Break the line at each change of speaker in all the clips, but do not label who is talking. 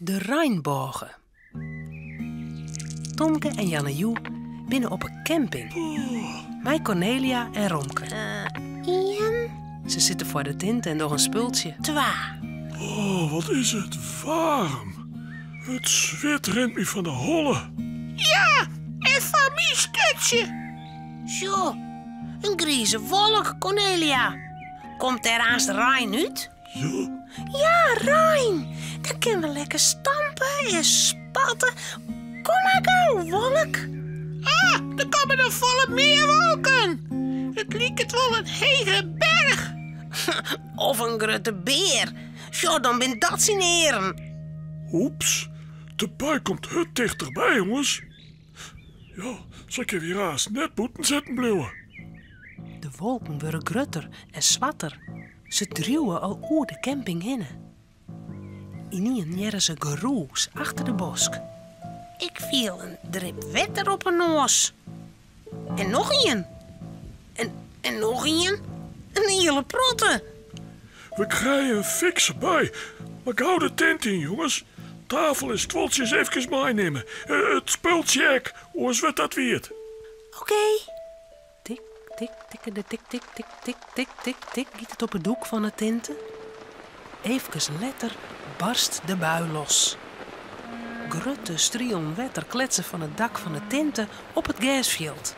De reinbôge. Tomke en Jannejoe binne op 'e camping. Mei Kornelia en Romke.
Ien.
Se sitte foar de tinte en dogge in spultsje.
Twa.
Oh, wat is it waarm. It swit rint my fan de holle.
Ja, en fan myn sturtsje. Sjoch, in grize wolk, Kornelia. Komt dêr aanst rein út?
Ja.
Ja, rein! Dan kinne we lekker stampe en spatte. Kom mar gau, wolk. Ah, der komme noch folle mear wolken. It liket wol in hege berch. Of in grutte bear. Sjoch, dan bin dat syn earen.
Oeps, de bui komt hurd tichterby, jonges. Ja, sa kinne we hjir aanst net bûten sitten bliuwe.
De wolken wurde grutter en swarter. Se driuwe al oer de camping hinne. Ynienen hearre se gerûs achter de bosk.
Ik fiel in drip wetter op 'e noas. En noch ien. En, en noch ien. In hiele protte.
We krije in fikse bui. Mar gau de tint yn, jonges. Tafel en stuoltsjes efkes meinimme. It spultsje ek, oars wurdt dat wiet.
Oké.
Tik, tik, tikkede tik, tik, tik, tik, tik, tik, tik giet it op it doek fan 'e tinte. Eefkes letter barst de bui los. Grutte strielen wetter kletse fan it dak fan 'e tinte op it gersfjild.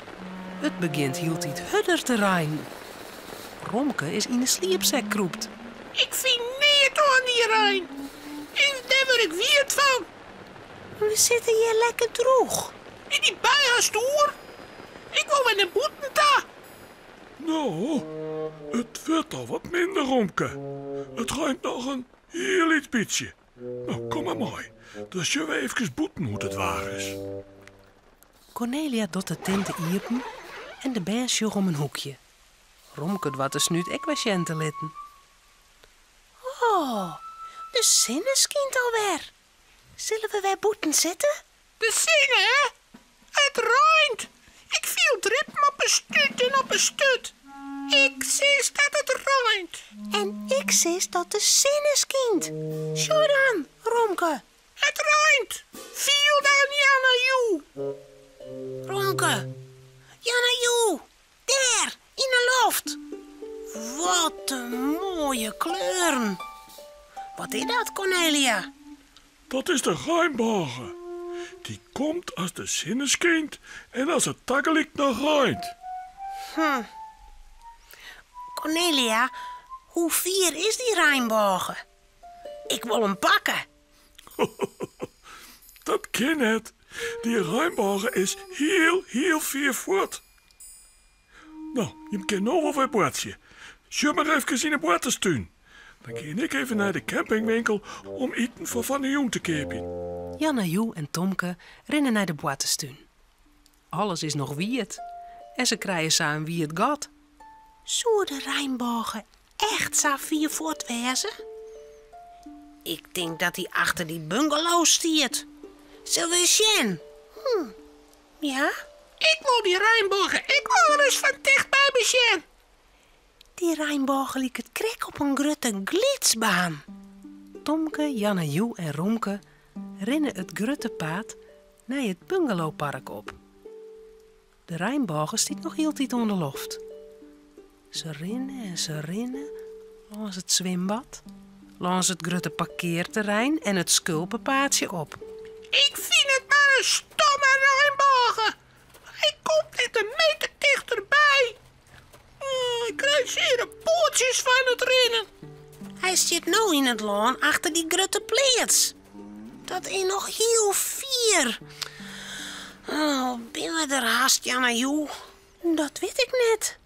It begjint hieltyd hurder te reinen. Romke is yn 'e sliepsek krûpt.
Ik fyn neat oan dy rein. Dêr wurd ik wiet fan. We sitte hjir lekker drûch. Is dy bui hast oer? Ik wol wer nei bûten ta.
No, it wurdt al wat minder, Romke. It reint noch in hiel lyts bytsje. No, kom mar mei. Dan sjogge we eefkes bûten hoe't it waar is.
Kornelia docht de tinte iepen en de bern sjogge om in hoekje. Romke doart de snút ek wer sjen te litten.
Oh, de sinne skynt alwer. Sille we wer bûten sitte? De sinne, hè? It reint! Ik fiel drippen op 'e stút en op 'e sturt. Ik sis dat it reint. En ik sis dat de sinne skynt. Sjoch dan, Romke. It reint! Fiel dan, Jannejoe! Romke, Jannejoe, dêr, yn 'e loft. Wat in moaie kleuren. Wat is dat, Kornelia?
Dat is de reinbôge. Dy komt as de sinne skynt en as it tagelyk noch reint.
Hm. Kornelia, hoe fier is dy reinbôge? Ik wol him pakke.
Dat kin net. Dy reinbôge is hiel, hiel fier fuort. No, jim kinne no wol wer boartsje. Sjoch mar efkes yn 'e boarterstún. Dan gean ik even nei de campingwinkel om iten foar fan 'e jûn te keapjen.
Jannejoe en Tomke rinne nei de boarterstún. Alles is noch wiet en se krije sa in wiet gat.
Soe de reinbôge echt sa fier fuort wêze? Ik tink dat hy achter dy bungalow stiet. Sille we ris sjen? Hm, ja? Ik wol dy reinbôge ek wolris fan tichtby besjen. Dy reinbôge liket krekt op in grutte glydsbaan.
Tomke, Jannejoe en Romke rinne it grutte paad nei it bungalowpark op. De reinbôge stiet noch hieltyd oan de loft. Se rinne en se rinne lâns it swimbad, lâns it grutte parkearterrein en it skulpepaadsje op.
Ik fyn it mar in stomme reinbôge. Hy komt net in meter tichterby. Ik krij seare poatsjes fan it rinnen. Hy stiet no yn it lân achter dy grutte pleats. Dat is noch hiel fier. Oh, binne we der hast, Jannejoe? Dat wit ik net.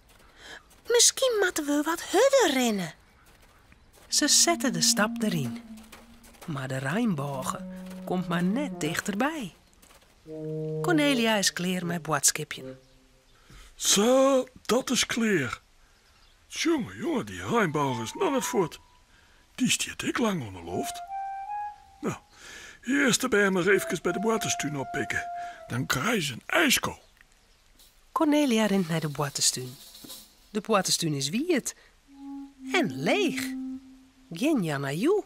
Miskien moatte we wat hurder rinne.
Se sette de stap deryn, mar de reinbôge komt mar net tichterby. Kornelia is klear mei boadskipjen.
Sa, dat is klear. Tsjonge, jonge, dy reinbôge is noch net fuort. Dy stiet ek lang oan 'e loft. No, earst de bern mar eefkes by de boarterstún oppikke, dan krije se in ijsko.
Kornelia rint nei de boarterstún. De boarterstún is wiet en leech. Gjin Jannejoe,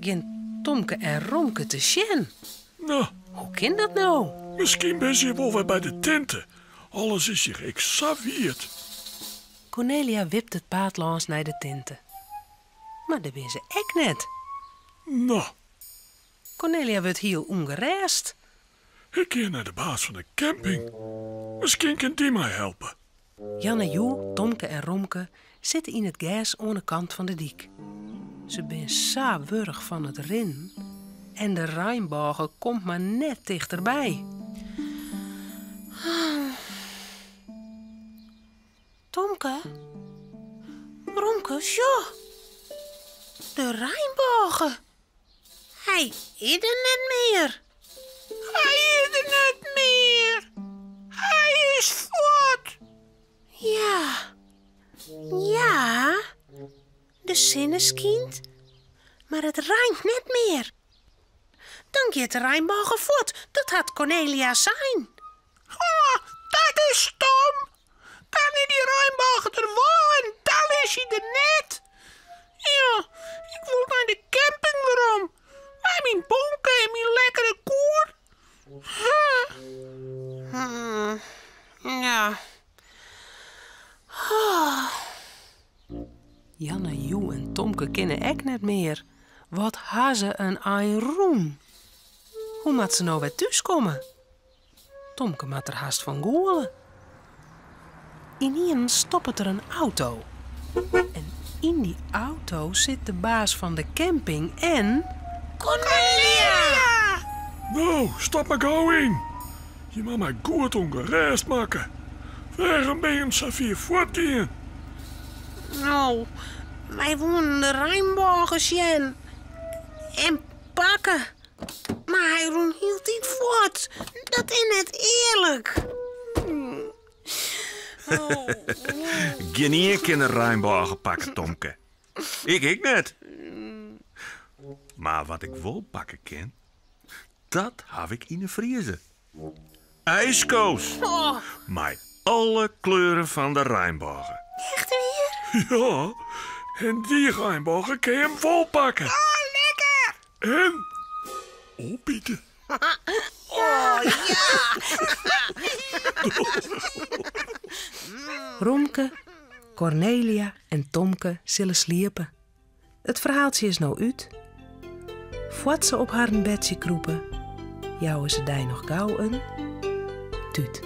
gjin Tomke en Romke te sjen.
No.
Hoe kin dat no?
Miskien binne se wol wer by de tinte. Alles is hjir ek sa wiet.
Kornelia wipt it paad lâns nei de tinte. Mar dêr binne se ek net.
No.
Kornelia wurdt hiel ûngerêst.
Ik gean nei de baas fan de camping. Miskien kin dy my helpe.
Janne Joe, Tomke en Romke sitte yn it gers oan 'e kant fan de dyk. Se binne sa wurch fan it rinnen en de reinbôge komt mar net tichterby. Tomke, Romke, sjoch! De reinbôge! Hy is der net mear.
Hy is der net mear. Hy is fuort.
Ja, ja, de sinne skynt, mar it reint net mear. Dan giet de reinbôge fuort, dat hat Kornelia sein.
Oh, dat is stom. Dan is dy reinbôge der wol en dan is hy der net. Ja, ik wol nei de camping werom. Mei myn bonke en myn lekkere koer.
Hmm, ja. Oh. Janne, Joe en Tomke kinne ek net mear. Wat ha se in ein rûn. Hoe moat se no wer thúskomme? Tomke moat der hast fan gûle. Ynienen stoppet der in auto. En yn dy auto sit de baas fan de camping en.
Kornelia!
No, stap mar gau yn. Jim ha my goed ûngerêst makke. Wêrom binne jim sa fier fuortgien?
No, wy woenen de reinbôge sjen en pakke. Mar hy rûn hieltyd fuort. Dat is net earlik.
Gjinien kin de reinbôge pakke, Tomke. Ik ek net. Mar wat ik wol pakke kin, dat haw ik yn 'e friezer. Ijsko's. Mei alle kleuren fan de reinbôge.
Echt wier?
Ja, en dy reinbôge kin jim wol pakke.
Oh, lekker!
En opite.
Oh, ja!
Romke, Kornelia en Tomke sille sliepe. It ferhaaltsje is no út. Foar't se op harren bedsje krûpe, jouwe se dy noch gau in tút.